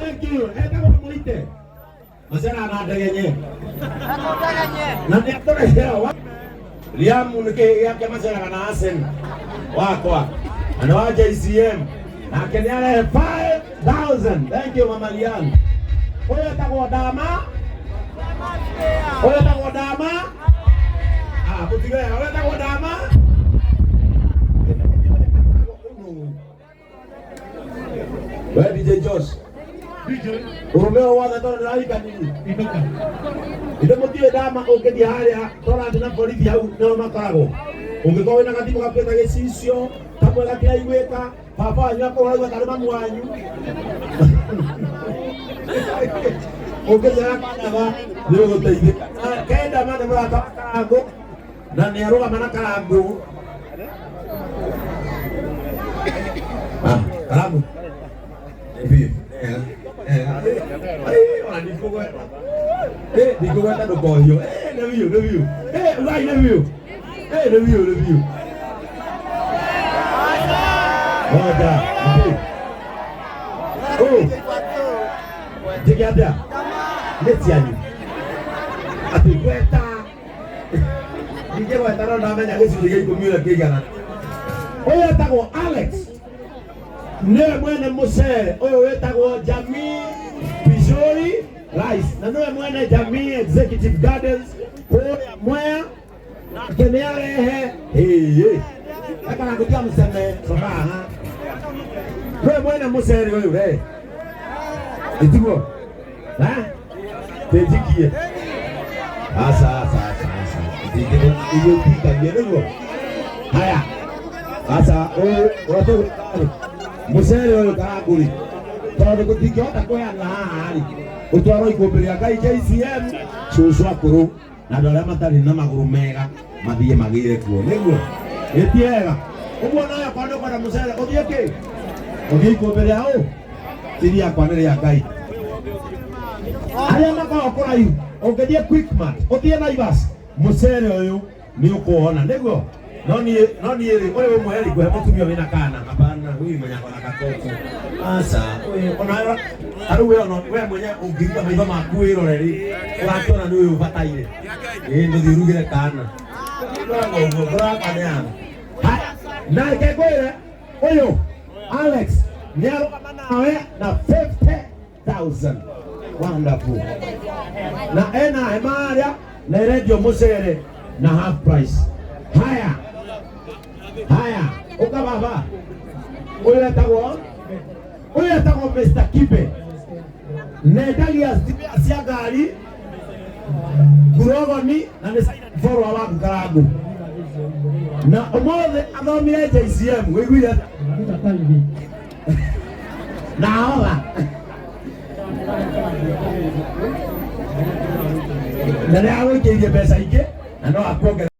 Thank you. Etagwo Mũite. Macera na ndegenye. Na nĩ atũrehera Liam nĩ kĩhĩ gĩake maceraga na Arsenal wakwa na nĩ wa JCM nake nĩ arehe 5000. Thank you, Mama Liam. Ũyũ etagwo Dama, ũyũ etagwo Dama. Ah, mũtige wega. Ũyũ etagwo Dama. We DJ Josh. DJ. Ũrũme o wothe tondũ ndĩrahikanirie. Itoka. Ithe mũtiũĩ ndama ũngĩthiĩ harĩa tũrathiĩ na borithi hau nĩho makoragwo. Ũngĩkorwo wĩna gathimũ gakuĩte gĩcicio kamwe gatiraiguĩka, baba wanyu akorwo araigua tarĩ mamu wanyu. Ũngĩcera kwa ndama nĩ ũgũteithĩka. Ke ndama nĩ mũrata wa Karangũ na nĩ arũgama na Karangũ. Ah, Karangũ. Vipi? Ona ndikũgweta. Eh, ndikũgweta ndũkohio. Eh, nĩ biũ, nĩ biũ. Eh, ugai nĩ biũ. Eh, nĩ biũ, nĩ biũ. Moja, mbili. Oh. Njĩke atĩa? Nĩ cianyu. Atĩ gweta. Ndingĩgweta no ndamenya gĩcunjĩ gĩa ikũmi ũrĩa kĩigana. Ũyũ etagwo Alex. Nĩwe mwene mũcere ũyũ wĩtagwo Jamii Pishori Rice na nĩwe mwene Jamii Executive Gardens kũrĩa Mwea, nake nĩ arehe hĩĩ ekarangutia mũceme cokaha nĩwe mwene mũcere ũyũ we ĩtiguo ha tĩnjikie aca aca aca aca irio itikagie nĩguo haya aca ũyũ ũrĩa tũgwĩka-rĩ mũcere ũyũ karangũri tondũ tũtingĩhota kũheana haha-rĩ ũtwarwo ikũmbĩ rĩa Ngai JCM cũcũ akũrũ na andũ arĩa matarĩ na magũrũ mega mathiĩ magĩre kuo nĩguo ĩti wega ũguo nawe okorwo nĩ ũkwenda mũcere ũthiĩ kĩ ũthiĩ ikũmbĩ rĩa ũ ti rĩakwa nĩ rĩa Ngai arĩa makoragwo kũraihu ũngĩthiĩ Quickmart ũthiĩ Naivas mũcere ũyũ nĩ ũkũwona nĩguo no niĩ no niĩ rĩ ũyũ ũmwe rĩ ngũhe mũtumia wĩna kana hapana huyu mwenye ako na katoto aca ũyũ ona ta rĩu we ona we mwenye ũngĩruta maitho maku wĩrore rĩ ũrakĩona nĩ ũyũ ũbataire ĩĩ ndũthiĩ ũrugĩre kana ngoragwo ũguo ngoragwo nĩ yana. Haya, na reke ngwĩre ũyũ Alex nĩ arũgama nawe na 50,000. Wonderful. Na ena hema harĩa na ĩrendio mũcere na half price. Haya, haya, ũka baba. Ũyũ etagwo ũyũ etagwo Mr. Kibe nendagia spare cia ngari ngurogoni na nĩ silent follower waku Karangũ na ũmũthĩ athomire JCM wĩiguire atĩa? Na ahoga na nĩ agũikĩirie mbeca ingĩ na no akuongerere.